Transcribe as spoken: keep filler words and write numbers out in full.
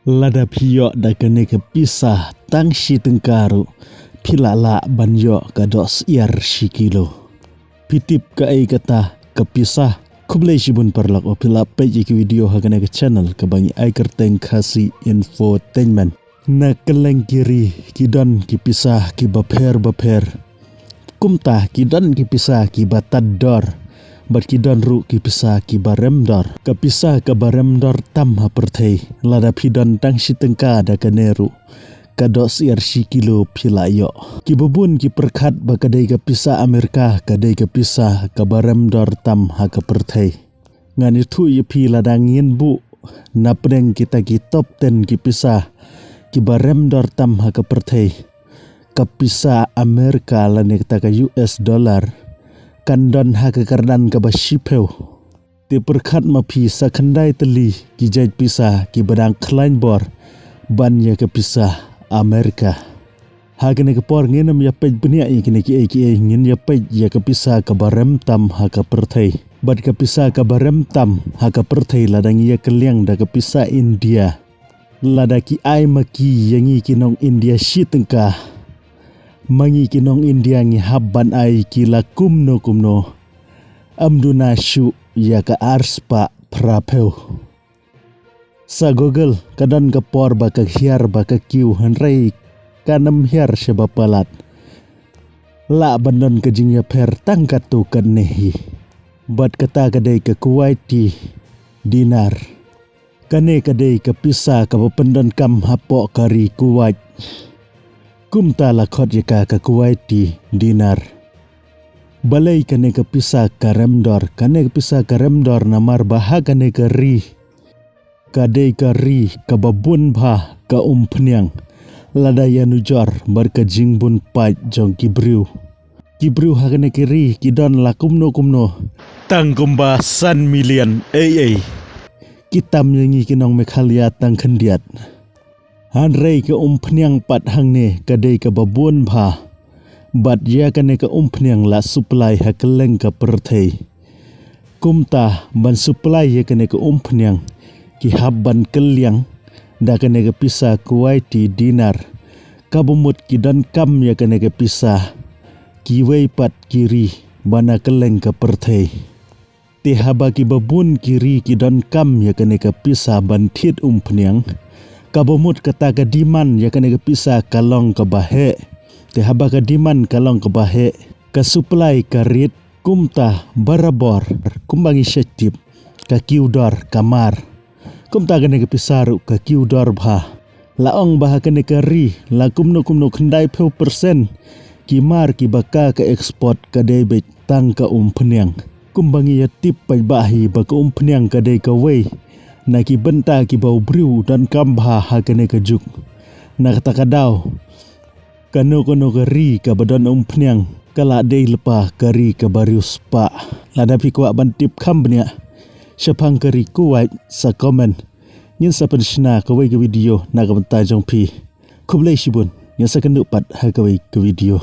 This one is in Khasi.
Lada phi ïoh da kane ka pisa tang shi tyngka ruh, phi lah lah ban ïoh ka doh syiar shi kilo. Phi tip kaei kata ka pisa? Khublei shibun paralok ba phi la peit ïa ki video ha kane ka channel kaba ngi ai kyrteng Khasi Infotainment. Na kylleng ki ri ki don ki pisa kiba pher bapher. Kumta ki don ki pisa kiba tad dor, bad ki don ruh ki pisa kiba rem dor. Ka pisa kaba rem dor tam ha pyrthei, lada phi don tang shi tyngka da kane ruh, ka doh syiar shi kilo phi lah ïoh. Kiba bun ki pyrkhat ba ka dei ka pisa Amerika ka dei ka pisa kaba rem dor tam ha ka pyrthei. Ngan ïathuh ïa phi lada ngin buh na pdeng kita ki top ten ki pisa kiba rem dor tam ha ka pyrthei, ka pisa Amerika lane kata ka U S dollar kan don ha ka kyrdan kaba shiphew. Te pyrkhat ma phi, sa khyndai tylli ki jait pisa kiba dang khlaiñ bor ban ïa ka pisa Amerika. Ha kane ka por ngin ym ïa peit bniah ïa kine kiei kiei, ngin ïa peit ïa ka pisa kaba rem tam ha ka pyrthei. Bad ka pisa kaba rem tam ha ka pyrthei lada ngi ïa kylliang da ka pisa India, lada ki ai ma ki ïa ngi ki nong India shi tyngka, ma ngi ki nong India ngi hap ban ai ki la kumno kumno, ym duna shuh ïa ka arspah phraphew. Sa Google ka don ka por ba ka hiar ba ka kiew, hynrei kan ym hiar shaba palat. Lah ban don ka jingïapher tang katto katne hi. Bad kata ka dei ka Kuwaiti dinar. Kane ka dei ka pisa kaba pyndonkam hapoh ka ri Kuwait. Kumta la khot ïa ka ka Kuwaiti dinar. Balei kane ka pisa ka rem dor? Kane ka pisa ka rem dor namar ba ha kane ka ri ka dei ka ri kaba bun bha ka umphniang. Lada ïa nujor bad ka jingbun paid jong ki briew, ki briew ha kane ka ri ki don la kumno kumno, tang kumba san million ei ei. Ki tam ïa ngi ki nong Meghalaya tang khyndiat. Hynrei ka umphniang pat hangne ka dei kaba bun bha. Bad ïa kane ka umphniang la supply ha kylleng ka pyrthei. Kumta ban supply ïa kane ka umphniang, ki hap ban kylliang da kane ka pisa Kuwaiti dinar. Kaba mut ki donkam ïa kane ka pisa kiwei pat ki ri ba na kylleng ka pyrthei. Te haba kiba bun ki ri ki donkam ïa kane ka pisa ban thied umphniang, kaba mut kata ka demand ïa kane ka pisa ka long kaba heh. Te haba ka demand ka long kaba heh, ka supply ka rit. Kumta barabor, kumba ngi shait tip, ka kiew dor ka mar. Kumta kane ka pisa ruh ka kiew dor bha. La ong ba ha kane ka ri la kumno kumno khyndaiphew percent ki mar kiba ka ka export ka dei beit tang ka umphniang. Kumba ngi ïa tip paidbah hi ba ka umphniang ka dei kawei na ki bynta kiba u briew u donkam bha ha kane ka juk. Na kata ka daw, kano kano ka ri kaba don umphniang ka la dei lypa ka ri kaba riewspah. Lada phi kwah ban tip kham bniah shaphang ka ri Kuwait, sa comment. Ngin sa pynshna kawei ka video na ka bynta jong phi. Khublei shibun, ngin sa kynduh pat ha kawei ka video.